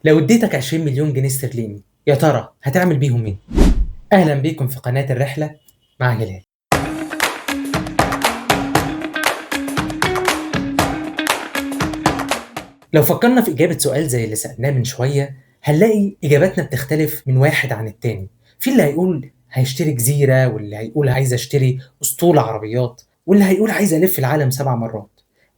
لو اديتك 20 مليون جنيه استرليني يا ترى هتعمل بيهم ايه؟ اهلا بيكم في قناة الرحلة مع هلال. لو فكرنا في إجابة سؤال زي اللي سألناه من شوية هنلاقي إجاباتنا بتختلف من واحد عن التاني. في اللي هيقول هيشتري جزيرة، واللي هيقول عايز أشتري أسطول عربيات، واللي هيقول عايز ألف العالم 7 مرات.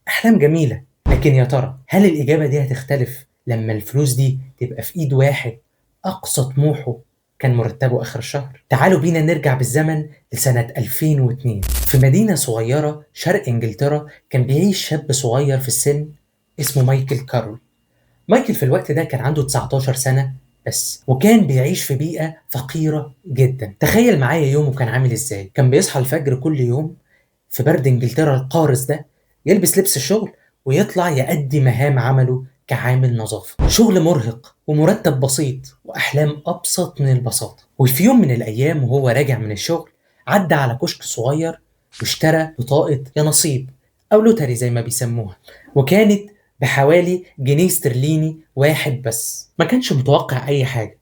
أحلام جميلة، لكن يا ترى هل الإجابة دي هتختلف لما الفلوس دي تبقى في إيد واحد أقصى طموحه كان مرتبه آخر الشهر؟ تعالوا بينا نرجع بالزمن لسنة 2002. في مدينة صغيرة شرق إنجلترا كان بيعيش شاب صغير في السن اسمه مايكل كارول. مايكل في الوقت ده كان عنده 19 سنة بس، وكان بيعيش في بيئة فقيرة جدا. تخيل معايا يومه كان عامل ازاي. كان بيصحى الفجر كل يوم في برد انجلترا القارس ده، يلبس لبس الشغل ويطلع يأدي مهام عمله كعامل نظافة. شغل مرهق ومرتب بسيط وأحلام أبسط من البساطة. وفي يوم من الأيام وهو راجع من الشغل عدى على كشك صغير واشترى بطاقة يا نصيب أو lottery زي ما بيسموها، وكانت بحوالي جنيه استرليني واحد بس. ما كانش متوقع أي حاجة،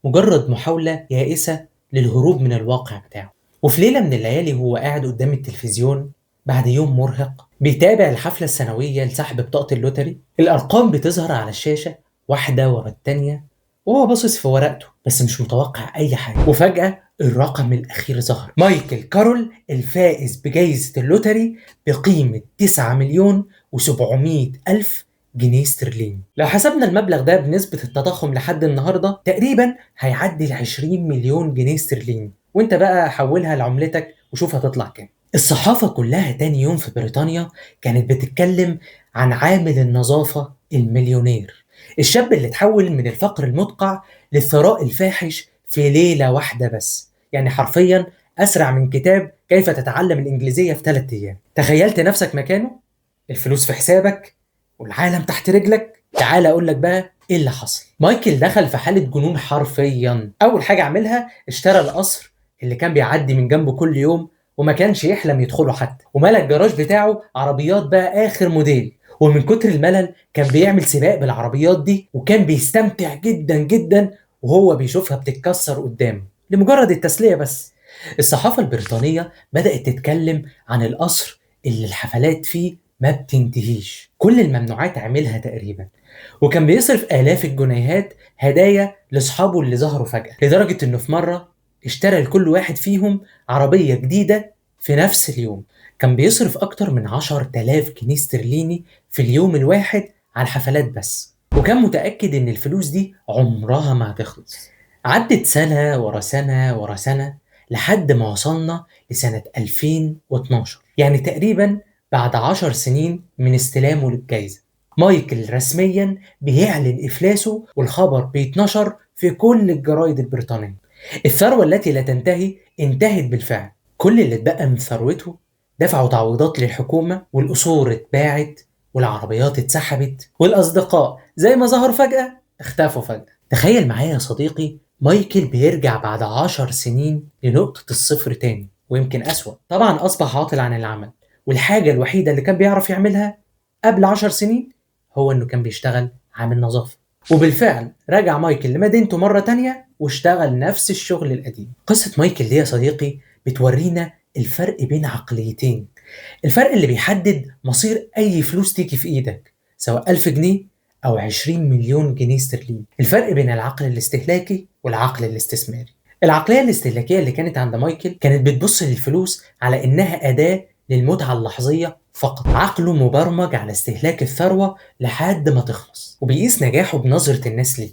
مجرد محاولة يائسة للهروب من الواقع بتاعه. وفي ليلة من الليالي هو قاعد قدام التلفزيون بعد يوم مرهق بيتابع الحفلة السنوية لسحب بطاقة ال lottery. الأرقام بتظهر على الشاشة واحدة ورا التانية وهو باصص في ورقته بس مش متوقع أي حاجة. وفجأة الرقم الأخير ظهر، مايكل كارول الفائز بجائزة ال lottery بقيمة 9,700,000 جنيه استرليني. لو حسبنا المبلغ ده بنسبة التضخم لحد النهاردة تقريبا هيعدي 20 مليون جنيه استرليني، وانت بقى حولها لعملتك وشوف هتطلع كام. الصحافة كلها تاني يوم في بريطانيا كانت بتتكلم عن عامل النظافة المليونير، الشاب اللي تحول من الفقر المدقع للثراء الفاحش في ليلة واحدة بس. يعني حرفيا أسرع من كتاب كيف تتعلم الإنجليزية في 3 أيام. تخيلت نفسك مكانه؟ الفلوس في حسابك والعالم تحت رجلك. تعال أقول لك بقى إيه اللي حصل. مايكل دخل في حالة جنون حرفيا. أول حاجة عملها اشترى القصر اللي كان بيعدي من جنبه كل يوم وما كانش يحلم يدخله حتى، وملى الجراج بتاعه عربيات بقى آخر موديل. ومن كتر الملل كان بيعمل سباق بالعربيات دي، وكان بيستمتع جدا جدا وهو بيشوفها بتتكسر قدامه لمجرد التسلية بس. الصحافة البريطانية بدأت تتكلم عن القصر اللي الحفلات فيه ما بتنتهيش، كل الممنوعات عملها تقريبا، وكان بيصرف آلاف الجنيهات هدايا لأصحابه اللي ظهروا فجأة، لدرجة إنه في مرة اشترى لكل واحد فيهم عربية جديدة في نفس اليوم. كان بيصرف أكتر من 10,000 جنيه استرليني في اليوم الواحد على الحفلات بس، وكان متأكد إن الفلوس دي عمرها ما هتخلص. عدت سنة ورا سنة ورا سنة لحد ما وصلنا لسنة 2012، يعني تقريبا بعد 10 سنين من استلامه للجائزة. مايكل رسميا بيعلن إفلاسه، والخبر بيتنشر في كل الجرايد البريطانية. الثروة التي لا تنتهي انتهت بالفعل. كل اللي اتبقى من ثروته دفعوا تعويضات للحكومة، والقصور اتباعت والعربيات اتسحبت، والأصدقاء زي ما ظهروا فجأة اختفوا فجأة. تخيل معايا يا صديقي، مايكل بيرجع بعد 10 سنين لنقطة الصفر تاني، ويمكن أسوأ. طبعا أصبح عاطل عن العمل، والحاجة الوحيدة اللي كان بيعرف يعملها قبل 10 سنين هو إنه كان بيشتغل عامل نظافة. وبالفعل رجع مايكل لمدينته مرة تانية واشتغل نفس الشغل القديم. قصة مايكل دي يا صديقي بتورينا الفرق بين عقليتين، الفرق اللي بيحدد مصير أي فلوس تيجي في إيدك، سواء 1000 جنيه أو 20 مليون جنيه استرليني. الفرق بين العقل الاستهلاكي والعقل الاستثماري. العقلية الاستهلاكية اللي كانت عند مايكل كانت بتبص للفلوس على إنها أداة للمتعة اللحظية فقط. عقله مبرمج على استهلاك الثروة لحد ما تخلص، وبيقيس نجاحه بنظرة الناس ليه.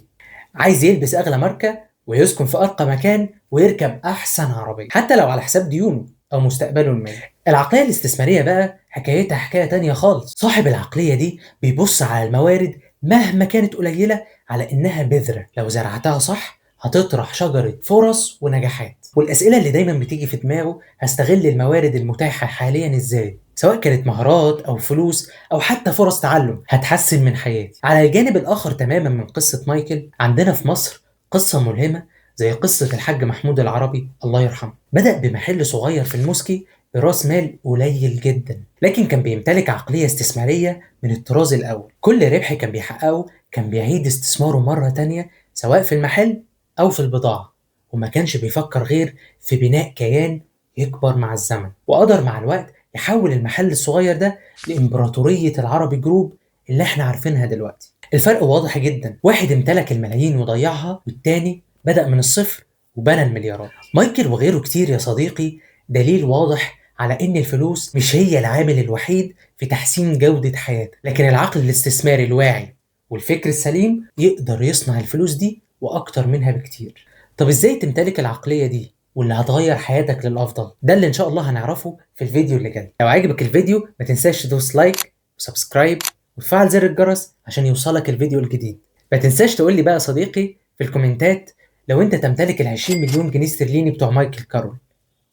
عايز يلبس أغلى ماركة ويسكن في أرقى مكان ويركب أحسن عربية، حتى لو على حساب ديونه أو مستقبله المالي. العقلية الاستثمارية بقى حكايتها حكاية تانية خالص. صاحب العقلية دي بيبص على الموارد مهما كانت قليلة على إنها بذرة، لو زرعتها صح هتطرح شجرة فرص ونجاحات. والأسئلة اللي دايما بتيجي في دماغه، هستغل الموارد المتاحة حاليا إزاي؟ سواء كانت مهارات أو فلوس أو حتى فرص تعلم هتحسن من حياتي. على الجانب الآخر تماما من قصة مايكل، عندنا في مصر قصة ملهمة زي قصة الحاج محمود العربي الله يرحمه. بدأ بمحل صغير في الموسكي براس مال قليل جدا، لكن كان بيمتلك عقلية استثمارية من الطراز الأول. كل ربح كان بيحققه كان بيعيد استثماره مرة تانية، سواء في المحل أو في البضاعة، وما كانش بيفكر غير في بناء كيان يكبر مع الزمن. وقدر مع الوقت يحول المحل الصغير ده لإمبراطورية العربي جروب اللي احنا عارفينها دلوقتي. الفرق واضح جدا، واحد امتلك الملايين وضيعها، والتاني بدأ من الصفر وبنى المليارات. مايكل وغيره كتير يا صديقي دليل واضح على إن الفلوس مش هي العامل الوحيد في تحسين جودة حياتك، لكن العقل الاستثماري الواعي والفكر السليم يقدر يصنع الفلوس دي وأكتر منها بكتير. طب إزاي تمتلك العقلية دي واللي هتغير حياتك للأفضل؟ ده اللي إن شاء الله هنعرفه في الفيديو اللي جاي. لو عجبك الفيديو ما تنساش تدوس like و subscribe وتفعل زر الجرس عشان يوصلك الفيديو الجديد. ما تنساش تقول لي بقى يا صديقي في الكومنتات، لو انت تمتلك ال 20 مليون جنيه استرليني بتوع مايكل كارول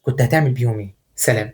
كنت هتعمل بيهم ايه؟ سلام.